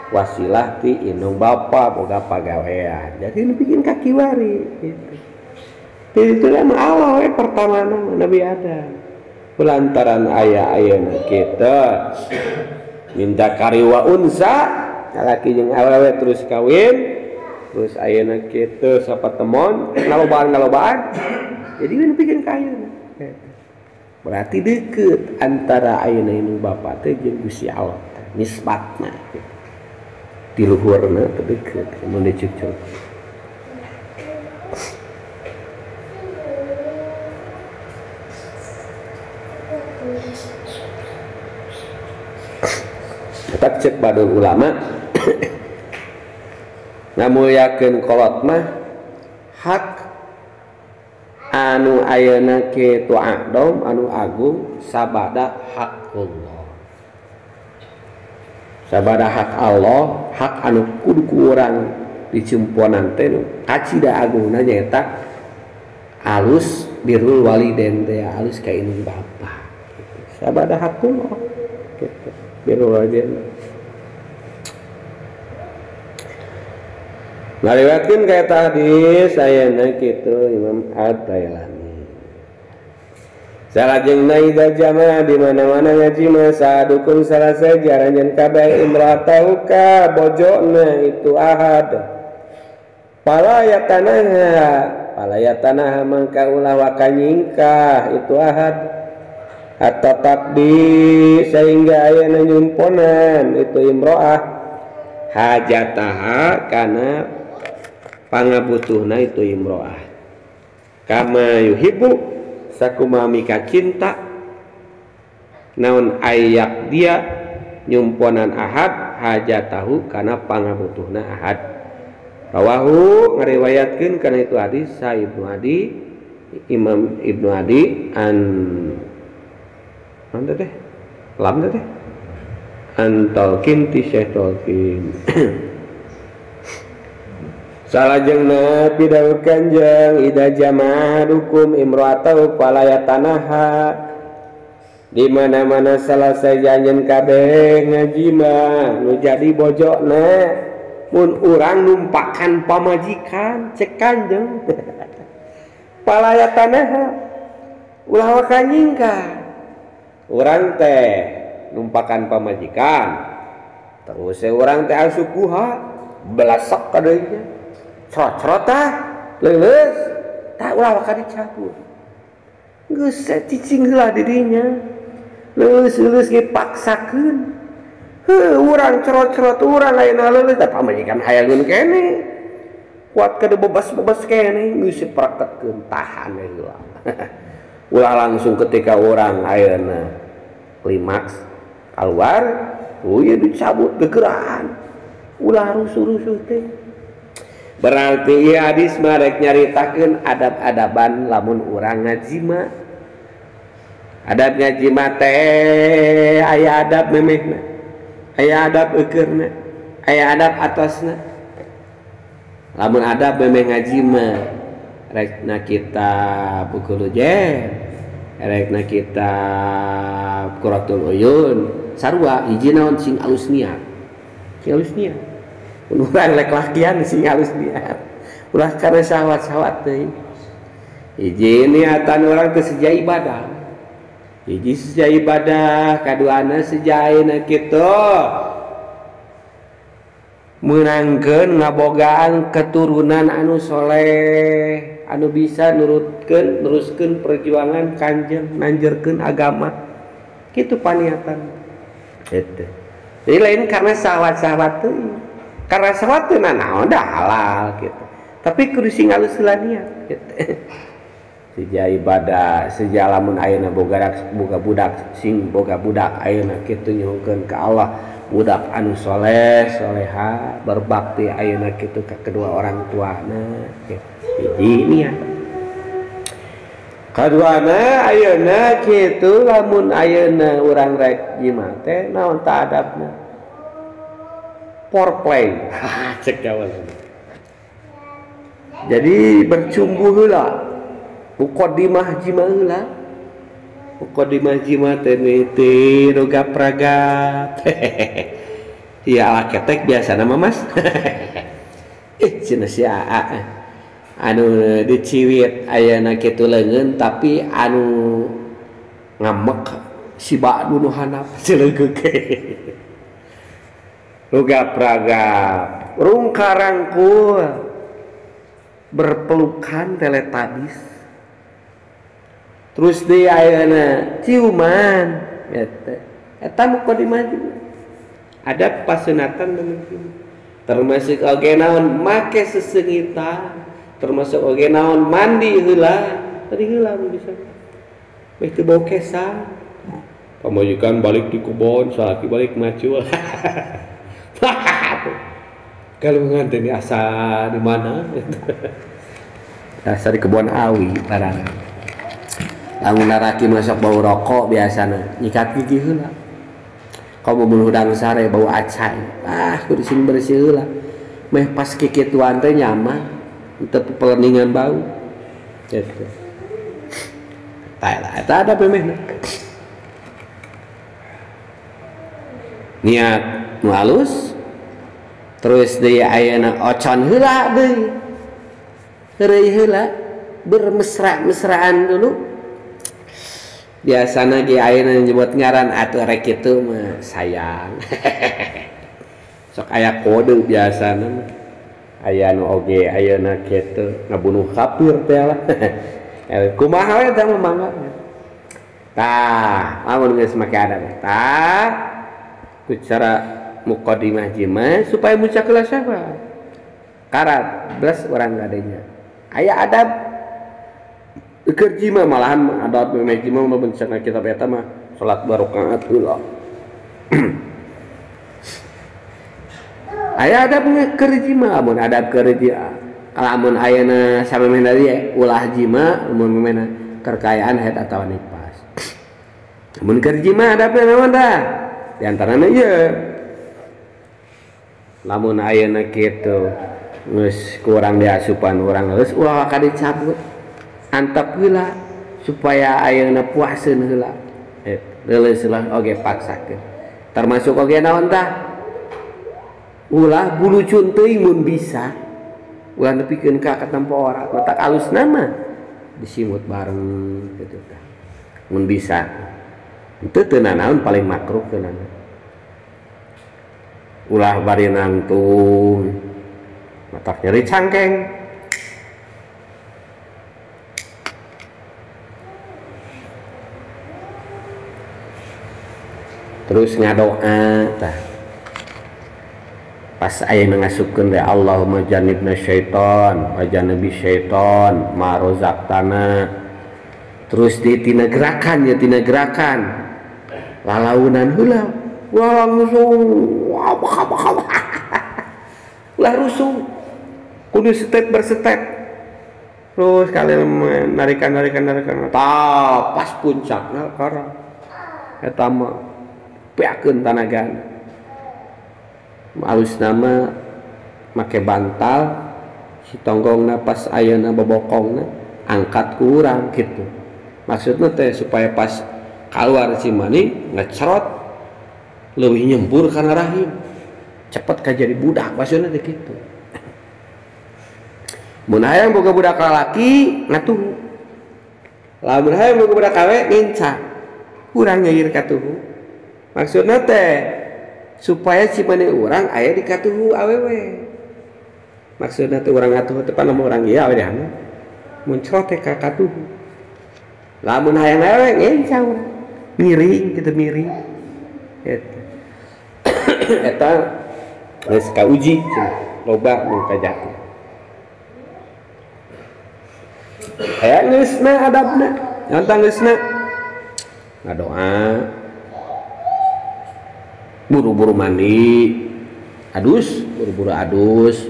wasilah ti indung bapa boga pagawean. Jadi nu bikin kakiwari gitu. Dituna mah Allah we pertamana Nabi Adam. Kulantaran aya ayeuna kitu minta kariwa unsa lalaki jeung awewe terus kawin terus ayeuna kitu sapatemon ngalobaan jadi nu bikin ka ayeuna. Berarti deukeut antara ayeuna indung bapa teh jeung Gusti Allah nisbatna gitu. Di luhurna teh deukeut mun dicucuk. Tak cek badul ulama ngamuliakeun kolot mah hak anu ayeuna kitu a'dom anu agung sabada hakullah, sabada hak Allah, hak anu kudu ku urang dicumponan teh nu kacida agungna nyaeta alus birrul walidain teh, alus ka indung bapa gitu. Sabada hakullah gitu birrul walidain. Ngariwayatkeun ka eta hadis ayeuna kitu Imam At-Tailani. Salajengna idza jama'a di mana-mana ngaji mah sadukum salah saja ranjeun kabeh imra'atahu ka bojona itu ahad. Pala yatanaha mangka ulah wakanyingkah itu ahad. Hatta takdi sehingga ayeuna nyumponan itu imro'ah hajataha kana pangabutuhna itu imro'ah. Kama yuhibbu sakumaha mika cinta naon ayak dia nyumponan ahad hajatahu kana pangabutuhna ahad. Rawahu ngariwayatkeun kana itu hadis sa Ibnu Adi, Imam Ibnu Adi an mana teh lam teh an talqin ti Syekh Talqin. Salajengna pidawuh Kanjeng ida jama'a hukum imra'atahu fala yatanaha, di mana-mana salah sajanjeun kabeh ngajima nu jadi bojona mun urang numpakan pamajikan cek Kanjeng fala yatanaha ulah wakanyingkah urang teh numpakan pamajikan terus urang teh asukuha belasak kadeunya Crot-crot tah leuleus tah ulah waka dicabut. Geus cicing heula dirinya. Leuleus-leuleus ge paksakeun. Heuh urang crot-crot urang ayeuna leuleus da pamajikan hayangeun keneh. Kuat ka bebas-bebas keneh geus dipraktekkeun tahan heula. Ulah langsung ketika orang ayeuna klimaks keluar, ieu dicabut gegeraan. Ulah rusuh-rusuh teh. Berarti ieu hadis mah rek nyaritakeun adab-adaban lamun urang ngajima. Adab ngajima teh aya adab memehna, aya adab eukeurna, aya adab atosna. Lamun adab memeh ngajima rekna kitab Uqulujen, rekna kitab Qurratul Uyun, sarua hiji naon sing alus niat. Sing alus niat. Urang lek lakian sing alus niat. Ulah kana syahwat-syahwat teh. Hiji niatan urang teh seja ibadah. Hiji seja ibadah, kaduana seja ayeuna kitu. Meunangkeun ngabogaan keturunan anu soleh, anu bisa nurutkeun, neruskeun perjuangan kanjeng, nanjerkeun agama. Kitu paniatan. Gitu. Jadi lain karena syahwat-syahwat teh. Karena syahwat teh naon dah halal gitu. Tapi kudu sing alus heula niat gitu. Seja ibadah, seja lamun ayeuna boga budak, sing boga budak ayeuna kitu nyuhunkeun ka Allah. Budak anu soleh, soleha, berbakti ayeuna kitu ka kedua orang tuana gitu. Hiji niat. Kaduana ayeuna kitu lamun ayeuna urang rek jima teh naon ta adabna? Foreplay. Cek jawaban. Jadi bercumbu heula. Muqaddimah jima heula. Muqaddimah jima teh teh rogap-ragap. Ieu ala ketek biasana mah Mas. Cenah si Aa. Anu diciwit ayeuna kitu leungeun tapi anu ngamek si Badu nu handap cilegeuk. Rogap-ragap, rungka-rangkul, berpelukan teletabis. Terus di ayeuna ciuman eta. Eta muqaddimah ada pasunatan mungkin. Termasuk oge naon make seseungitan, termasuk oge naon mandi heula, tadi heula bisa. Meh teu bau kesang. Pamajikan balik di kebon, salaki balik macul. Galungan teh asa di mana? Asa di kebon awi barang. Lamun laraki masuk bau rokok biasana nyikat gigi heula. Kamu mun hudang sare bau acai. Ah, kudu sing bersih heula. Meh pas kikituan teh nyaman, teu peleningan bau. Gitu. Tah eta ada memehna. Niat nu alus terus deui ayeuna ocon heula deui. Heureuy heula bermesra-mesraan dulu. Biasana ge ayeuna nyebut ngaran atuh rek kitu mah sayang. Sok aya kode biasana mah. Aya nu oge ayeuna kitu ngabunuh kafir teh lah. Kumaha we teh mah mangga. Tah, lamun geus make adab tah ku cara muqaddimah jima supaya muncak heula syahwat. Karat belas urang gadenya. Aya adab keur jima malahan adab memeh jima mah bencana kitab eta mah salat 2 rakaat heula. Aya adab keur jima lamun adab keur jima lamun ayeuna samemeh dari ulah jima lamun memehna kekayaan haid atawa nifas. Lamun keur jima adabna naon tah? Di antarana ieu. Lamun ayeuna kitu geus kurang diasupan urang geus ulah ka dicabut. Antep heula supaya ayeuna puaseun heula. Leuleus lah oge paksakeun. Termasuk oge naon tah? Ulah bulucun teuing mun bisa. Ulah nepikeun ka katempo ora, matak alusna mah disimut bareng kitu tah. Mun bisa. Henteu teu nanaon paling makruh teu nanaon. Ulah bari nangtung. Matak nyeri cangkeng. Terus ngadoa tah. Pas aya nu ngasupkeun teh Allahumma jannibna syaiton wa jannibi syaiton ma razaqtana. Terus di tina gerakan ya tina gerakan lalaunan heula wah langsung wah ulah rusuh kudu step berstep terus kalian narikan tah pas puncakna kara eta mah peakeun tanagana alus nama make bantal si tonggongna pas ayeuna bobokongna angkat ku urang kitu maksudna teh supaya pas keluar si mani ngecerot leuwih nyembur kana rahim cepet ka jadi budak maksudna teh kitu. Mun hayang boga budak lalaki ngatuhu, lamun hayang boga budak awe ngenca urang nyair katuhu maksudna teh supaya si mani urang aya di katuhu awewe maksudna teh urang ngatuhu teh pan lamun urang ieu awe dehana mun cerot teh ka katuhu lamun hayang awewe ngenca urang miring gitu miring eta eta geus kauji loba nu kajati aya geusna adabna nyantang geusna ngadoa buru-buru mandi adus buru-buru adus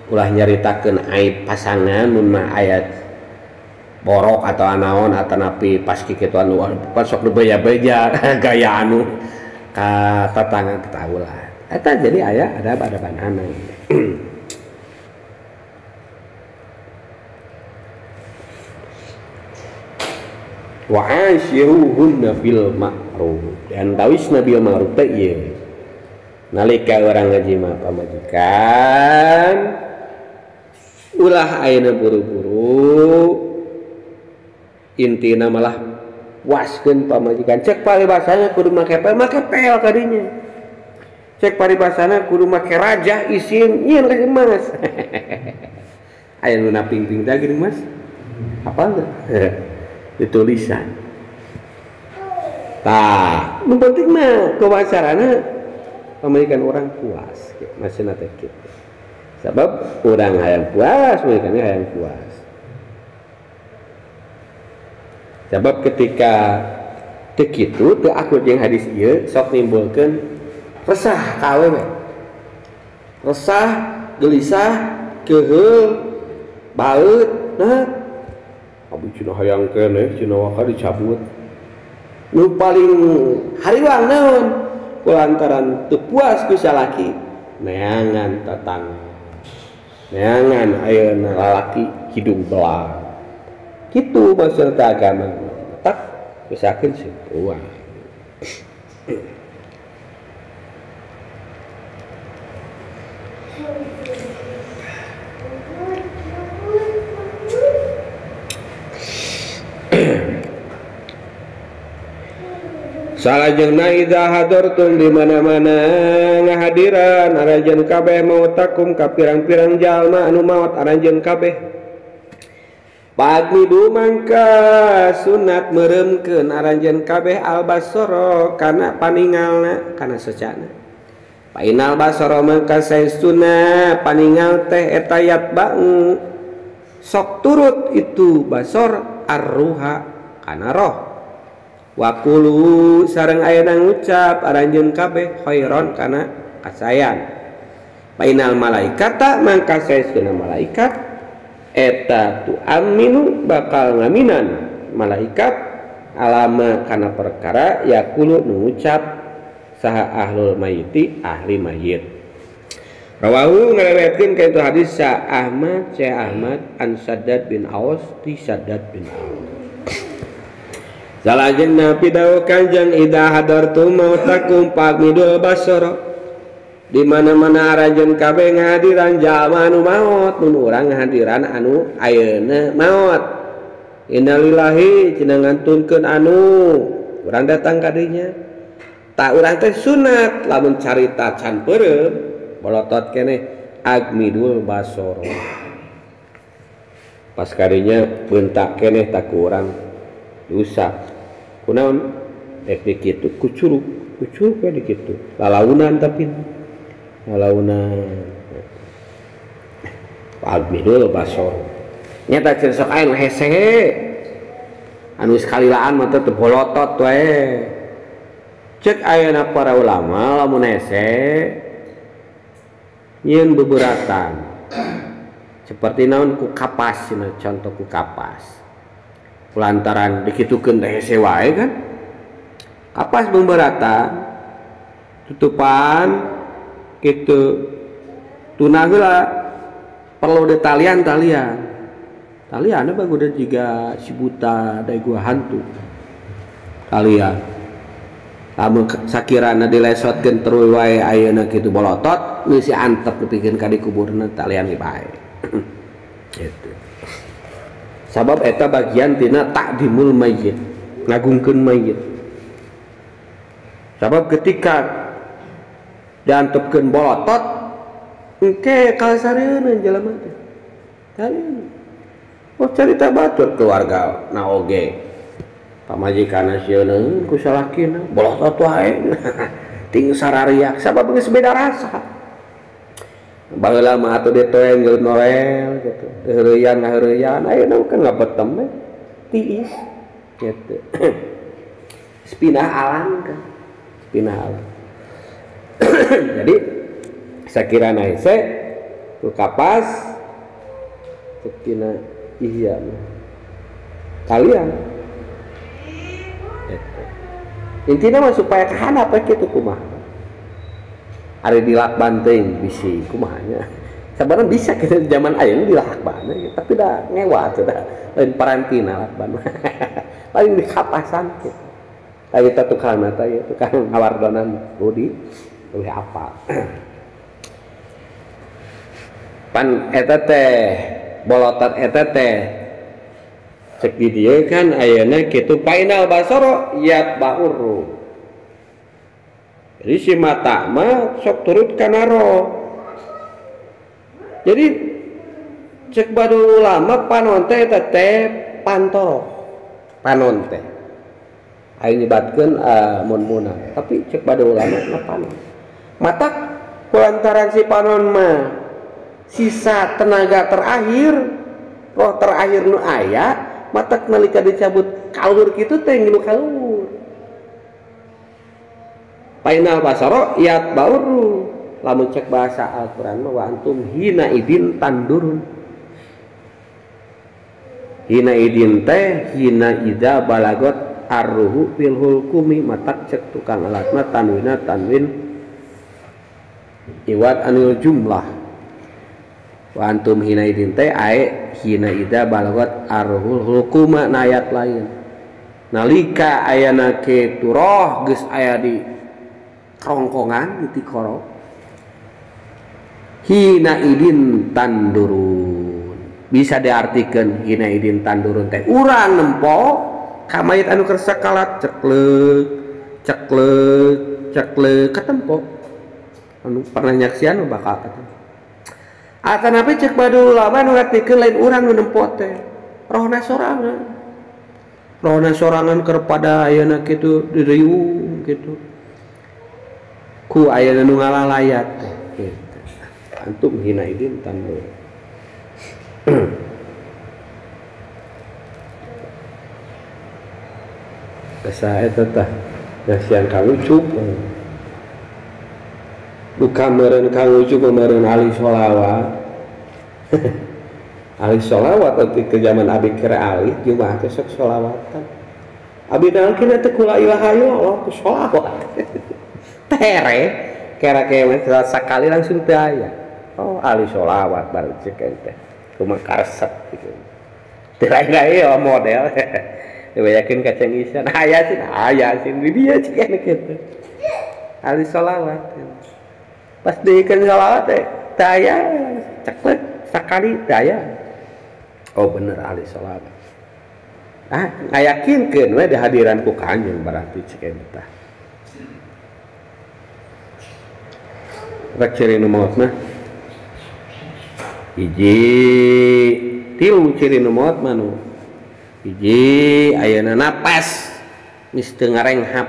ulah nyaritakeun aib pasangan mun mah aya borok atau anaon atanapi pas kitu anu pas sok beja-beja gaya anu ka tatangga kita ulah eta jadi aya adab-adabanana. Wa ashiruhunna bil ma'ruf dan tawisna bil ma'ruf teh ieu nalika urang ngajima pamajikan ulah ayeuna buru-buru intina malah puaskeun pamajikan cek paribasana kudu make pel make pel kadinya cek paribasana kudu make rajah isin nyeun ka mas aya nu naping-ping teh geuning mas apal teh ditulisan tah nu penting mah kewacarana pamajikan orang puas maksudna teh kitu sabab urang hayang puas pamajikanna hayang puas sabab ketika teu kitu teu akur jeung hadis ieu sok nimbulkeun resah ka awewe resah gelisah keuheul baeut nah abi cenah hayang keneh cenah waka dicabut nu paling hariwang naon kulantaran teu puas ku salaki neangan tatangga neangan ayeuna lalaki hidung belang kitu maksudna agama tak usahakeun sing puas. Salajengna idza hadartum di mana-mana ngahadiran aranjeun kabeh mautakum ka pirang-pirang jalma anu maot aranjeun kabeh pagmidu mangka sunat meureumkeun aranjeun kabeh albasara kana paningalna kana socana painal basara mangka saestuna paningal teh eta yatba'u sok turut itu basor arruha kana roh wakulu sareng ayeuna ngucap aranjeun kabeh khairon kana kasayan painal malaikata mangka saestuna malaikat eta tu aminu bakal ngaminan malaikat alama kana perkara yaqulu ngucap saha ahlul mayiti ahli mayit. Rawahu ngariwayatkeun ka itu hadis sa Ahmad Syekh Ahmad an Saddad bin Aus ti Saddad bin Aus. Salajengna pidawuh Kanjeng idza hadartum mautakum faqmidul basara di mana-mana aranjeun kabeh ngahadiran jalma anu maot mun urang ngahadiran anu ayeuna maot innalillahi cenah ngantunkeun anu urang datang ka dinya tak urang teh sunat lamun carita can peureum bolotot keneh agmidul basoro. Pas karinya bentak keneh tak kurang diusap. Kunaon rek dikitu kucuruk, kucuruk we dikitu. Lalaunan tapi lalaunan. Agmidul basoro. Nyata cenah sok aya nu hese. Anu sekalilaan mah teh bolotot wae. Cek ayeuna para ulama lamun hese nyieun beberatan. Seperti naon ku kapas cenah, contoh ku kapas. Kulantaran dikitukeun teh hese wae kan. Kapas beberatan tutupan kitu. Tunah heula perlu ditalian-talian. Talian apa udah jiga si buta dari gua hantu. Talian. Lamun sakirana dilesotkeun terus wae ayeuna kitu bolotot, geus si antep dipikeun ka dikuburna talian ge bae. Gitu. Sabab eta bagian tina takdimul mayyit, ngagungkeun mayyit. Sabab ketika diantepkeun bolotot, engke kalasareuneun jelema teh. Talian. Oh cerita batur keluarga na oge. Pamajikanna sieun ku salakina bolotot wae. Ting sarariak sabab geus beda rasa. Baheula mah atuh ditoeng geus noel gitu. Teu heureuyan ngaheureyan ayeuna kan ngabetem we. Tiis gitu. Spinah alang kan. Spinah alang. Jadi sakirana hese ku kapas tina ihya kalian intinya mah supaya kahanap we kitu kumaha ari dilakban teuing bisi kumahanya sabarna bisa kita di zaman ayeuna dilakban tapi da ngewa atuh da lain parantina lakban lain di kapasan kitu tadi teh tukang mata ya tukang ngawardonan bodi leuwih apa pan eta teh bolotot eta teh cek di dieu kan ayeuna kitu painal basoro yatbauru. Jadi si mata mah sok turut kana roh. Jadi cek badul ulama panon teh eta teh pantoro. Panon teh aya nyebatkeun mun-munan, tapi cek badul ulama mah panon. Matak kulantaran si panon mah sisa tenaga terakhir, roh terakhir nu aya, matak nalika dicabut kalur kitu teh ngilu kalur. Painal basaro yatbauru. Lamun cek bahasa Al-Qur'an mah wa antum hina idin tandurun. Hina idin teh hina ida balagot arruhu fil hulkumi, matak cek tukang alat mah tanwina tanwin iwat anil jumlah. Wa antum hina idin teh ae hina ida balagot arruhul hulkuma na ayat lain. Nalika ayana kitu roh geus aya di kerongkongan di tikoro. Hina idin tandurun. Bisa diartikan hina idin tandurun teh urang nempo ka mayit anu keur sakalat ceklek ceklek ceklek katempo. Anu pernah nyaksian bakal katempo. Atanapi cek badul ulama nu ngartikeun lain urang nu nempo teh. Rohna sorangan. Rohna sorangan keur pada ayeuna kitu diriung kitu. Ku ayeuna nu ngalalayat teh kitu. Antum hina idin tandur. Asa eta tah nasian Kang Ucup. Duka meureun Kang Ucup meureun ahli sholawat. Ahli sholawat atuh ke zaman abi keur alih jumaah teh sok sholawatan. Abi nangkeun teh kula ilaha illallah ku sholawat. Tere kera-kera sakali langsung teu aya. Oh ahli sholawat baru cek ente. Kumaha karesep kitu. Teu lain ya model. Dibayakeun ka Ceng Isan. Aya sih, aya sih di dieu cek kitu. Ahli sholawat. Pas diikeun sholawat teh teu aya ceklek sakali teu aya. Oh bener ahli sholawat. Ah ngayakinkeun we dihadiran ku Kanjeng berarti cek ente. Rek ciri nu maot mah. Hiji tilu ciri nu maot mah nu hiji ayeuna napas geus teu ngarenghap.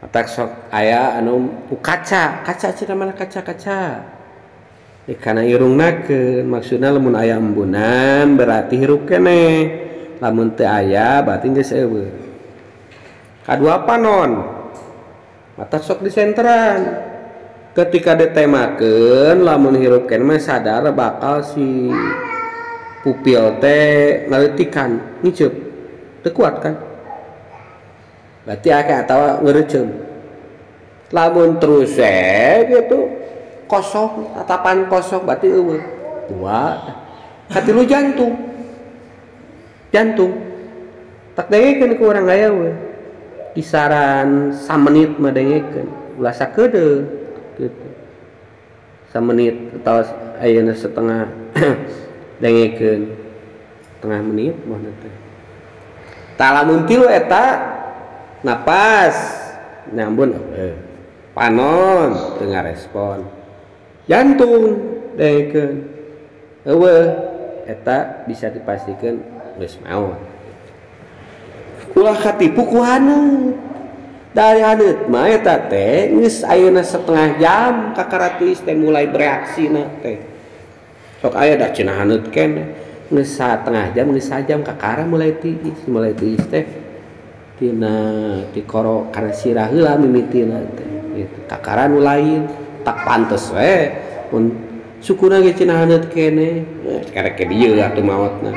Matak sok aya anu ku kaca, kaca cenah mana kaca-kaca. Di kana irungnakeun maksudna lamun aya embunan berarti hirup keneh, lamun teu aya berarti geus eueuh. Kadua panon matak sok disenteran. Ketika ditemakeun lamun hirup keneh mah sadar bakal si pupil teh ngaleutikan ngiceup teu kuat kan, berarti akeh atawa ngereuceum. Lamun terus gitu kosong, tatapan kosong berarti eueuh. Dua katilu jantung, jantung tak dengekeun ku urang aya we kisaran samenit mah dengekeun ulah sakedeung gitu, samenit atau ayeuna setengah dengekeun setengah menit mah teh. Tah lamun tilu eta napas nyambun panon teu ngarespon, jantung dengekeun eueuh, eta bisa dipastikan geus maot. Ulah katipu ku haneut. Dari haneut mah eta teh geus ayeuna setengah jam kakaratis teh mulai bereaksina teh. Sok aya da cenah haneut keneh geus satengah jam geus sajam kakara mulai tiis teh tina tikoro kana sirah heula mimitina teh gitu. Kakara nu lain tak pantes we mun sukuna ge cenah haneut keneh karek ke dieu atuh maotna.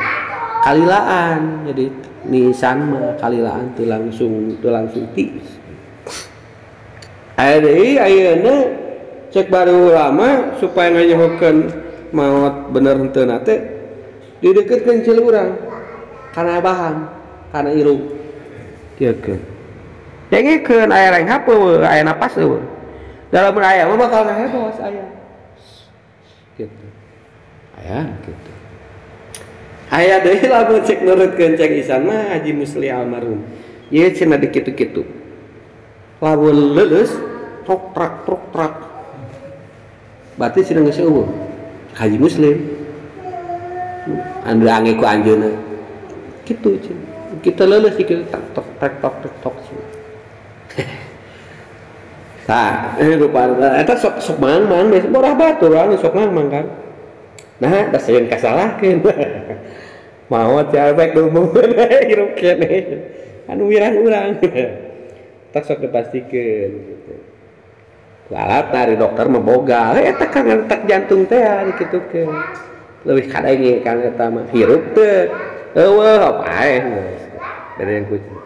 Kalilaan jadi nisan mah kalilaan teu langsung tiis. Aya deui ayeuna cek baru ulama supaya nganyohokeun maot bener henteu na teh dideukeutkeun ceul urang kana bahan kana irung kieukeun. Dengekeun aya renghap eueuh, aya napas eueuh. Da lamun aya mah bakal ngahebos aya. Gitu. Aya gitu. Aya deui lamun cek nurutkeun cek Isan mah Haji Musli almarhum. Ieu cenah di kitu-kitu. Lamun leuleus trok trak trok trak. Berarti cenah geus eueuh. Haji Muslim. Anu ange ku anjeunna. Kitu cenah. Kita leuleus kitu tak tok tak tok tok tok. Tah, rupa eta sok sok mang-mang geus borah batur anu sok mang-mang kan. Nah, da sieun kasalahkeun. Maot sia baik diumumkeun hirup keneh. Anu wirang urang. Tak sok dipastikeun gitu. Ku alat dari dokter mah boga, eta kan tak jantung teh dikitukeun. Leuwih kadenge kan eta mah hirup teu. Eueuh paeh geus. Beda yang kucing.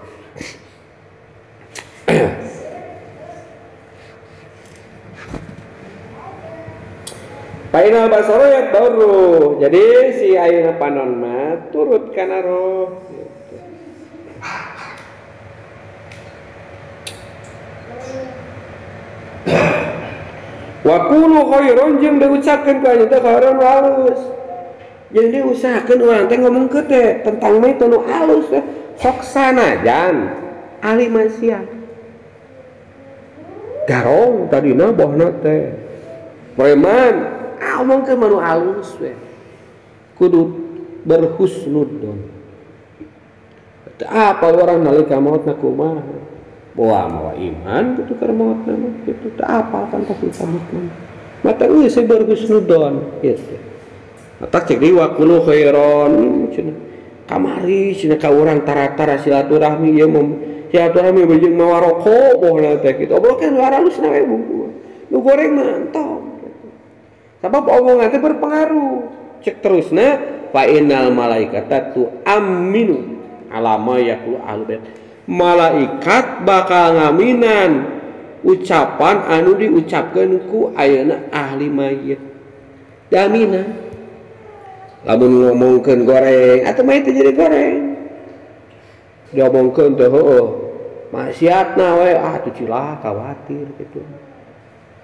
Painal basara ya baru. Jadi si ayeuna panon mah turut kana roh gitu. Wa qulu khairan jeung diucapkeun ku anjeun teh khairan halus. Jadi diusahakeun urang teh ngomongkeun teh tentang mah nu halus teh sok sanajan ahli maksiat. Garong tadina bohna teh. Preman omongkeun mah nu alus we. Kudu berhusnudzon. Apa orang nalika maotna kumaha? Boa mawa iman kitu keur maotna mah kitu teu apal kan pasti maotna. Mata geus berhusnudzon kitu. Mata cek deui wa qulu khairan cenah. Kamari cenah ka urang tara-tara silaturahmi ieu mah silaturahmi jeung mawa rokok bohna teh kitu. Obrolkeun nu alusna we bungkul. Nu goreng mah entong. Sabab omongan teh berpengaruh. Cek terusna fa innal malaikata tu aminu ala ma yaqulu ahlul bait. Malaikat bakal ngaminan ucapan anu diucapkeun ku ayeuna ahli mayit. Diaminan. Lamun ngomongkeun goreng atuh mayit teh jadi goreng. Diomongkeun teh heueuh. Maksiatna we ah tuh cilaka khawatir kitu.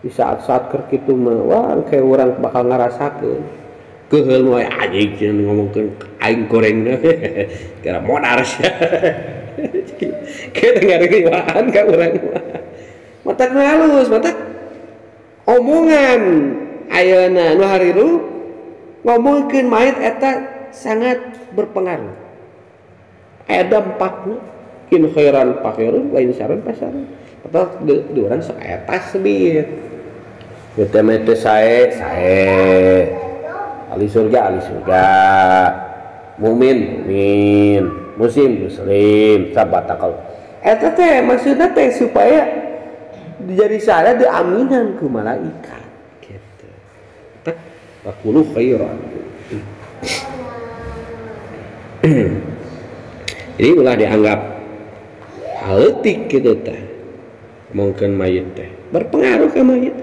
Di saat-saat keur kitu mah wah kayak urang bakal ngarasakeun. Keheul we anjing cenah ngomongkeun aing gorengna. Kira modar sia. Kita ngariwaan ka urang mah. Matak halus, matak omongan ayeuna nu harirup Ngomongkeun mayit eta sangat berpengaruh. Aya dampakna in khairan fakirun wa in syarran fasarun. Padahal di urang sok aya tasbih. Teu mah teu sae, sae. Ahli surga, ahli surga. Mukmin, mukmin. Muslim, muslim. Sabatakal. Eta teh maksudna teh supaya jadi saya diaminan ku malaikat gitu. Tak taqulu khairan. Jadi ulah dianggap haletik gitu teh. Mungkin mayit teh berpengaruh ke mayit.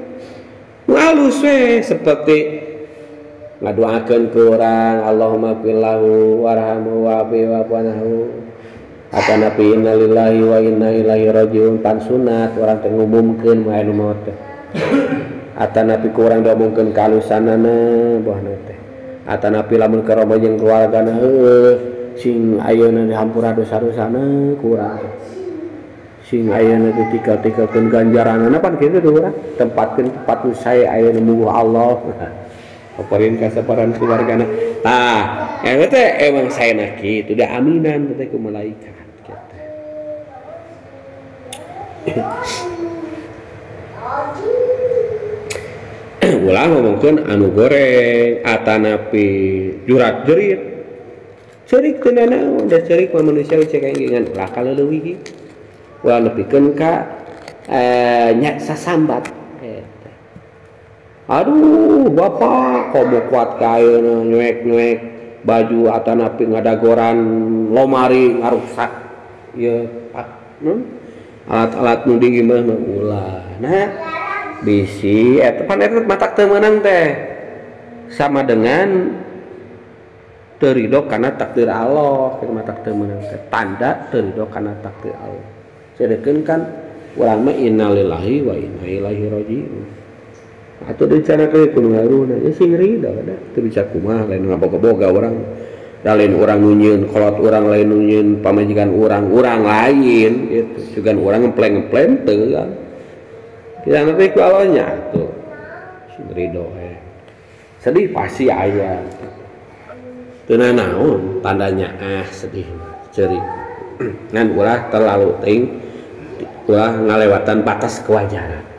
Halus we seperti ngadoakeun ku urang Allahumma fillahu warhamhu wa'fi wa'fu atanapi innalillahi wa inna ilaihi rajiun pan sunat urang teh ngumumkeun mah anu maot teh atanapi ku urang diomongkeun kalusanana bohna teh atanapi lamun keur jeung keluargana heueuh sing ayeuna dihampura dosa-dosana ku urang sing ayeuna ditikal-tikalkeun ganjaranana pan kitu teh urang tempatkeun tempat nu sae ayeuna mungguh Allah paparin ka saparan keluargana tah eta teh emang saena kitu da aminan teh ku malaikat kitu. Ulah ngomongkeun anu goreng atanapi jurat jerit ceurik teu nanaon da ceurik mah manusia cek ngan ulah kaleuwih ulah nepikeun ka nya sasambat eta. Aduh bapak komo kuat ka ayeuna nyuek-nyuek baju atanapi ngadagoran lomari ngarusak ieu alat-alat nu di imah mah ulah. Nah bisi eta pan eta matak teu meunang teh sama dengan teu ridho kana takdir Allah, matak teu meunang teh tanda teu ridho kana takdir Allah. Sedengkeun kan urang mah innalillahi wa inna ilaihi rajiun. Atuh direncanakeun kudu ngaruna ya sing ridho da teu bisa kumaha lain ngaboga-boga urang. Da lain urang nu nyieun kolot urang lain nu nyieun pamajikan urang, urang lain gitu. Sugan urang ngempleng-ngempleng teu kan. Kita nanti ku Allah atuh sing ridho we. Sedih pasti aya. Teu nanaon tandanya ah sedih ceurik. Ngan ulah terlalu teuing ulah ngalewatan batas kewajaran.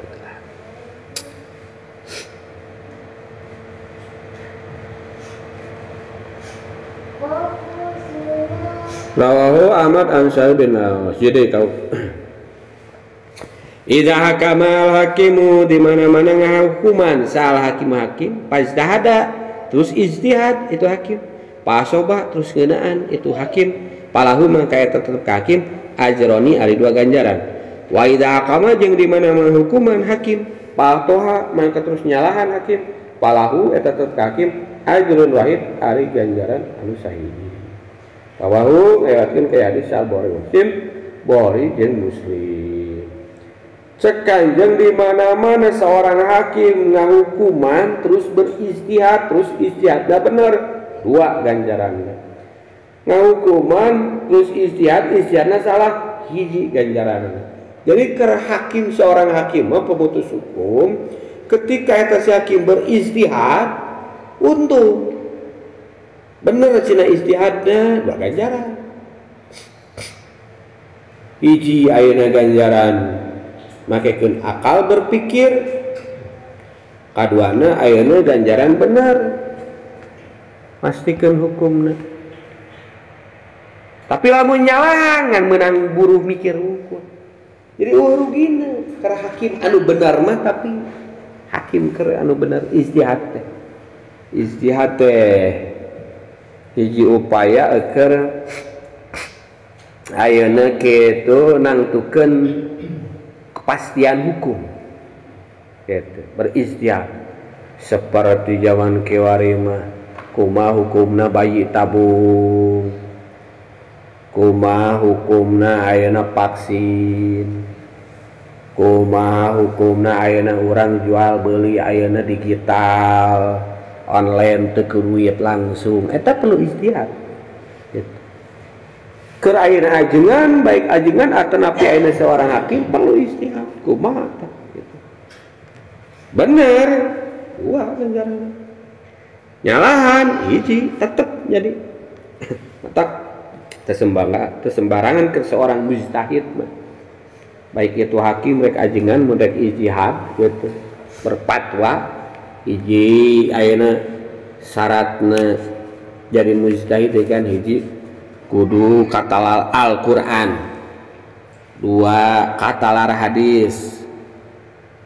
Rawahu Ahmad an Sa'id bin Aus. Jadi kau idza hakama al-hakimu di mana-mana ngahukuman salah hakim-hakim pajtahada terus ijtihad itu hakim pasoba terus ngeunaan itu hakim palahu mangka eta tetep ka hakim ajroni ari dua ganjaran wa idza hakama jeung di mana-mana hukuman hakim paltoha mangka terus nyalahan hakim palahu eta tetep ka hakim ajrun wahid ari ganjaran anu sahiji. Rawahu ngewatkeun ka hadis Al-Bukhari Muslim, Bukhari jeung Muslim. Cek kanjeng di mana-mana seorang hakim ngahukuman terus berijtihad, terus ijtihadna bener, dua ganjaranna. Ngahukuman terus ijtihad, ijtihadna salah, hiji ganjaranna. Jadi keur hakim seorang hakim mah pemutus hukum, ketika eta si hakim berijtihad untung. Bener cina ijtihadna dua ganjaran. Hiji ayeuna ganjaran makekeun akal berpikir, kaduana ayeuna ganjaran bener pastikeun hukumna. Tapi lamun nyalangan meunang buruh mikir hukum. Jadi eueuh rugina keur hakim anu bener mah, tapi hakim keur anu bener ijtihad teh. Ijtihad teh hiji upaya keur ayeuna kitu nangtukeun kepastian hukum gitu, berijtihad. Seperti zaman kiwari mah kumaha hukumna bayi tabung, kumaha hukumna ayeuna vaksin, kumaha hukumna ayeuna urang jual beli ayeuna digital online teu duit langsung, eta perlu ijtihad gitu. Keur ayeuna ajengan, baik ajengan atau napi ayeuna seorang hakim perlu ijtihad kumaha tah gitu. Bener, wah ganjaran. Nyalahan hiji tetep jadi matak tersembarangan ke seorang mujtahid mah. Baik itu hakim rek ajengan mun rek ijtihad gitu berfatwa hiji ayeuna syaratna jadi mujtahid kan hiji kudu katalal Al-Qur'an, dua katalar hadis,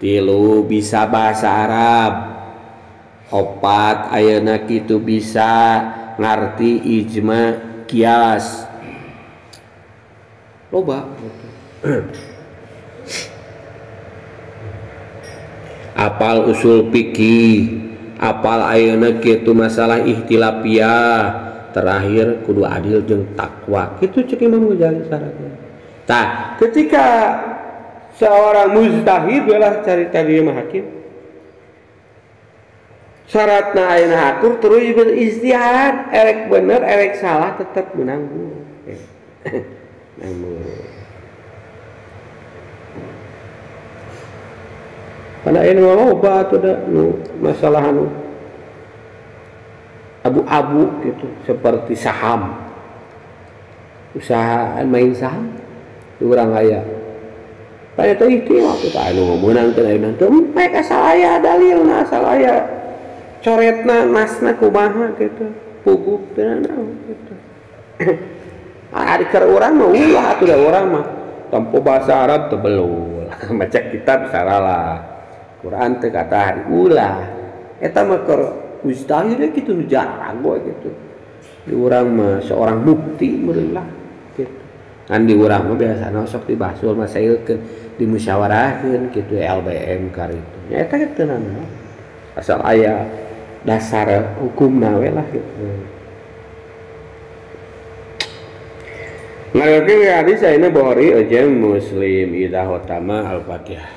tilu bisa bahasa Arab, opat ayeuna kitu bisa ngarti ijma kias loba gitu. Apal usul fikih, apal ayeuna kitu masalah ikhtilafiyah, terakhir kudu adil jeung takwa. Kitu cek Imam Ghazali syaratna. Tah, ketika seorang mujtahid lah cari tadi mah hakim. Syaratna ayeuna akur terus berijtihad, erek bener erek salah tetap menang buruk. Menang buruk. Karena ini mah loba atuh da nu masalah anu abu-abu gitu seperti saham. Usaha main saham urang aya. Pada teh ikhtilaf teh anu meunang teh anu teu empek asal aya dalilna asal aya coretna nasna kumaha gitu puguh teh naon gitu. Ari keur urang mah ulah atuh da urang mah tempo bahasa Arab teu belul maca kitab saralah Quran teu kata hari ulah eta mah keur mujtahid kitu nu jarang we gitu. Di urang mah seorang mufti meureun lah gitu. Kan di urang mah biasana sok dibasul masailkeun dimusyawarahkeun kitu LBM kar itu. Nya eta teu naon. Asal aya dasar hukumna we lah gitu. Ngariwayatkeun hadis ayeuna Bukhari jeung Muslim idza khatama Al-Fatihah.